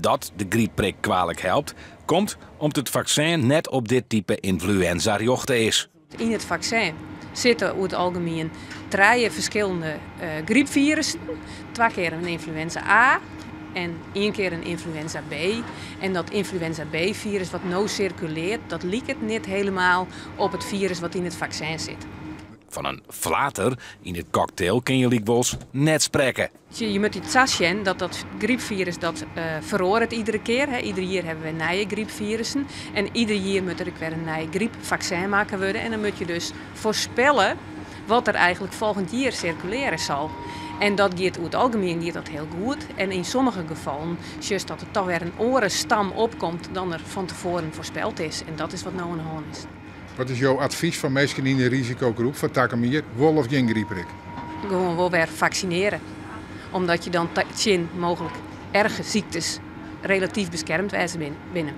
Dat de grypprik kwalik helpt, komt om't it faksin net op dit type ynfluenza rjochte is. Yn it faksin sitte oer it algemien trije ferskillende grypfirussen. Twa kear in ynfluenza A en ien kear in ynfluenza B. En dat ynfluenza B-firus wat no sirkulearret, dat liket net hielendal op it firus wat yn it faksin sit. Fan in flater yn it cocktail kinne je lykwols net sprekke. Je moatte it sa sjen dat dat grypfirus dat feroaret iedere kear. Hè. Ieder jier hawwe we nije grypfirussen. En ieder jier moat der ek wer in nij grypfaksin makke wurde. En dan moatte je dus foarspelle wat der eigentlik folgjend jier sirkulearje sil. En dat giet oer it algemien giet dat hiel goed. En yn sommige gefallen sjochst dat der dochs wer in oare stam opkomt dan der fan tefoaren foarspeld is. En dat is wat no oan de hân is. Wat is jo advys foar minsken yn de risikogroep foar takom jier? Wol of gjin grypprik? Gewoan wol wer faksinearje. Omdat je dan tsjin mooglik erge syktes relatyf beskerme wêze binne.